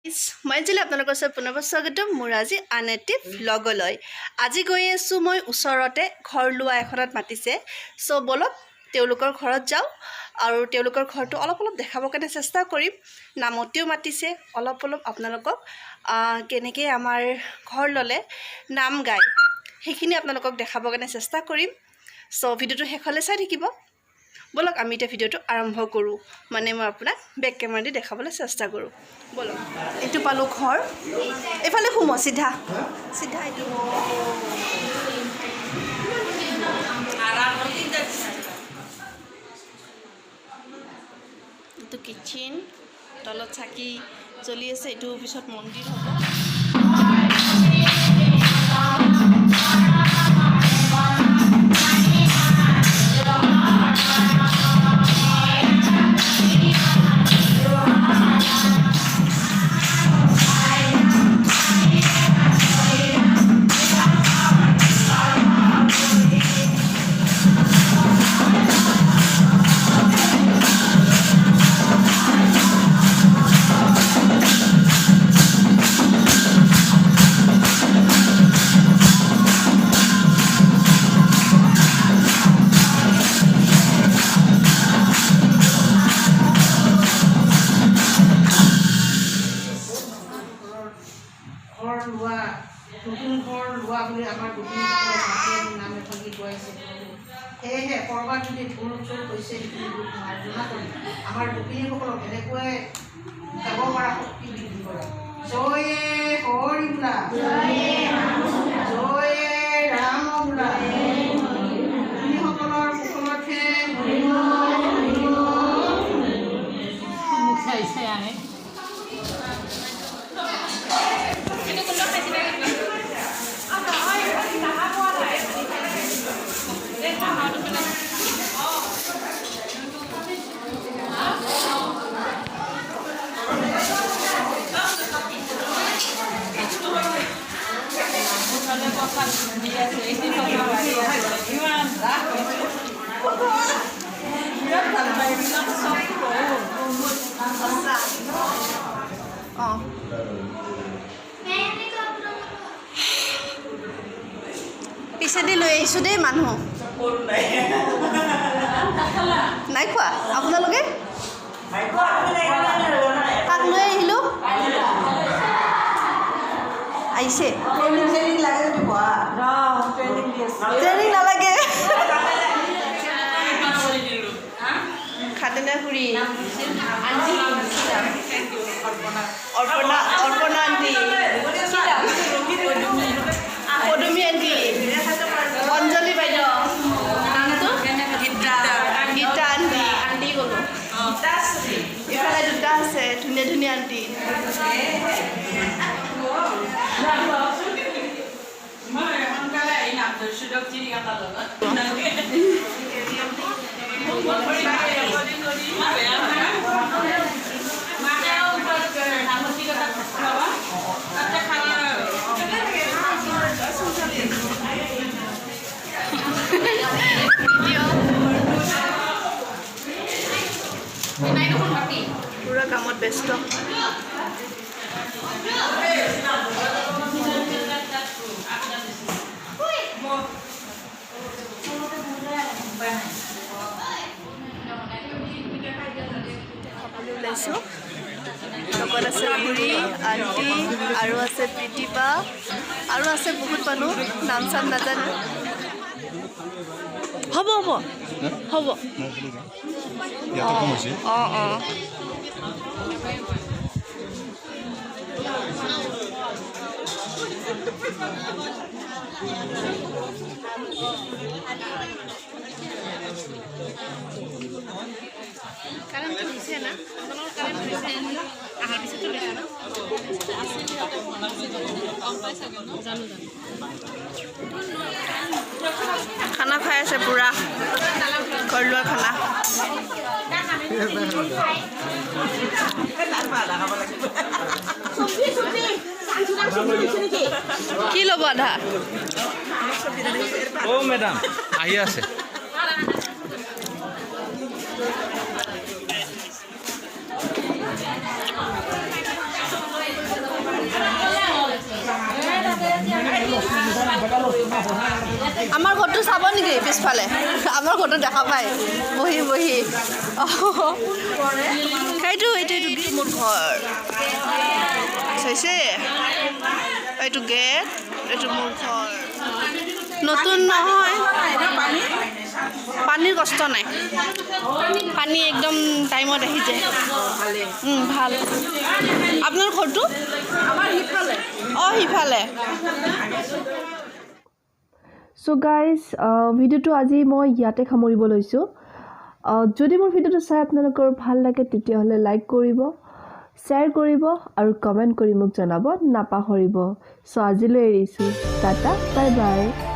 মই জিলা আপোনালোকৰ ওচৰত পুনৰবাৰ স্বাগতম। মোৰ আজি আন এটি ভ্লগলৈ আজি গৈ আছোঁ। মই ওচৰতে ঘৰ লোৱা এখনত মাতিছে। চ' ব'লক, তেওঁলোকৰ ঘৰত যাওঁ আৰু তেওঁলোকৰ ঘৰটো অলপ অলপ দেখাবৰ কাৰণে চেষ্টা কৰিম। নামতিও মাতিছে। অলপ অলপ আপোনালোকক কেনেকৈ আমাৰ ঘৰ ল'লে নাম গায়, সেইখিনি আপোনালোকক দেখাবৰ কাৰণে চেষ্টা কৰিম। চ' ভিডিঅ'টো শেষলৈ চাই থাকিব। ব'লক, আমি এতিয়া ভিডিঅ'টো আৰম্ভ কৰোঁ। মানে মই আপোনাক বেক কেমেৰা দি দেখাবলৈ চেষ্টা কৰোঁ। ব'লক, এইটো পালোঁ ঘৰ। এইফালে সোমোৱা, চিধা চিধা। এইটো কিটচেন। তলত চাকি জ্বলি আছে। এইটো পিছত মন্দিৰ হ'ব। ঘৰ লোৱা, নতুন ঘৰ লোৱা বুলি আমাৰ গোপিনীসকলক মাতি আনি নাম এফাকি গোৱাইছে প্ৰভু। সেয়েহে ক'ৰবাত যদি ভুল চুল হৈছে, সেইখিনি ভুল মাৰ্জনা কৰি আমাৰ গোপিনীসকলক এনেকুৱাই গাব পৰা শক্তি বৃদ্ধি কৰা। জয়ে হৰি বোলা, জয়ে ৰাম বোলা। গোপিনীসকলৰ কুশলৰ্থে হৰি হৰি। মোক চাই চাই আহে। অঁ, পিছেদি লৈ আহিছোঁ দেই। মানুহ নাই খোৱা। আপোনালোকে কাক লৈ আহিলোঁ? আহিছে। ট্ৰেইনিং নালাগে। খাতেনা খুৰী, অৰ্পণা, অৰ্পণা আণ্টি, পদুমী আণ্টি, অঞ্জলি বাইদেউ, গীতা, গীতা আণ্টি, আণ্টি গ'লো। ইফালে দুটা আছে, ধুনীয়া ধুনীয়া আণ্টি। পুৰা কামত ব্যস্ত। খাবলৈ ওলাইছোঁ। লগত আছে খুৰী, আণ্টি আৰু আছে প্ৰীতিবা আৰু আছে বহুত মানুহ, নাম চাম নাজানো। হ'ব হ'ব হ'ব। ইয়াতে কম হৈছে। অঁ। কাৰেণ্টটো হৈছে না? আপোনালোকৰ কাৰেণ্ট হৈছে? অহাৰ পিছতো হৈছে ন? জানো জানো। খানা খাই আছে, পুৰা ঘৰ লোৱা খানা। কি ল'ব আধা? অ' মেডাম আহি আছে। আমাৰ ঘৰটো চাব নেকি? পিছফালে আমাৰ ঘৰটো দেখা পায় বহি বহি। সেইটো এইটো এইটো মোৰ ঘৰ চাইছে। এইটো গেট, এইটো মোৰ ঘৰ। নতুন নহয়, পানীৰ কষ্ট নাই। পানী একদম টাইমত আহি যায়। ভাল। আপোনাৰ ঘৰটো? অঁ, সিফালে। চ' গাইজ, ভিডিঅ'টো আজি মই ইয়াতে সামৰিব লৈছোঁ। যদি মোৰ ভিডিঅ'টো চাই আপোনালোকৰ ভাল লাগে, তেতিয়াহ'লে লাইক কৰিব, শ্বেয়াৰ কৰিব আৰু কমেণ্ট কৰি মোক জনাব নাপাহৰিব। চ' আজিলৈ এৰিছোঁ। Tata, bye bye.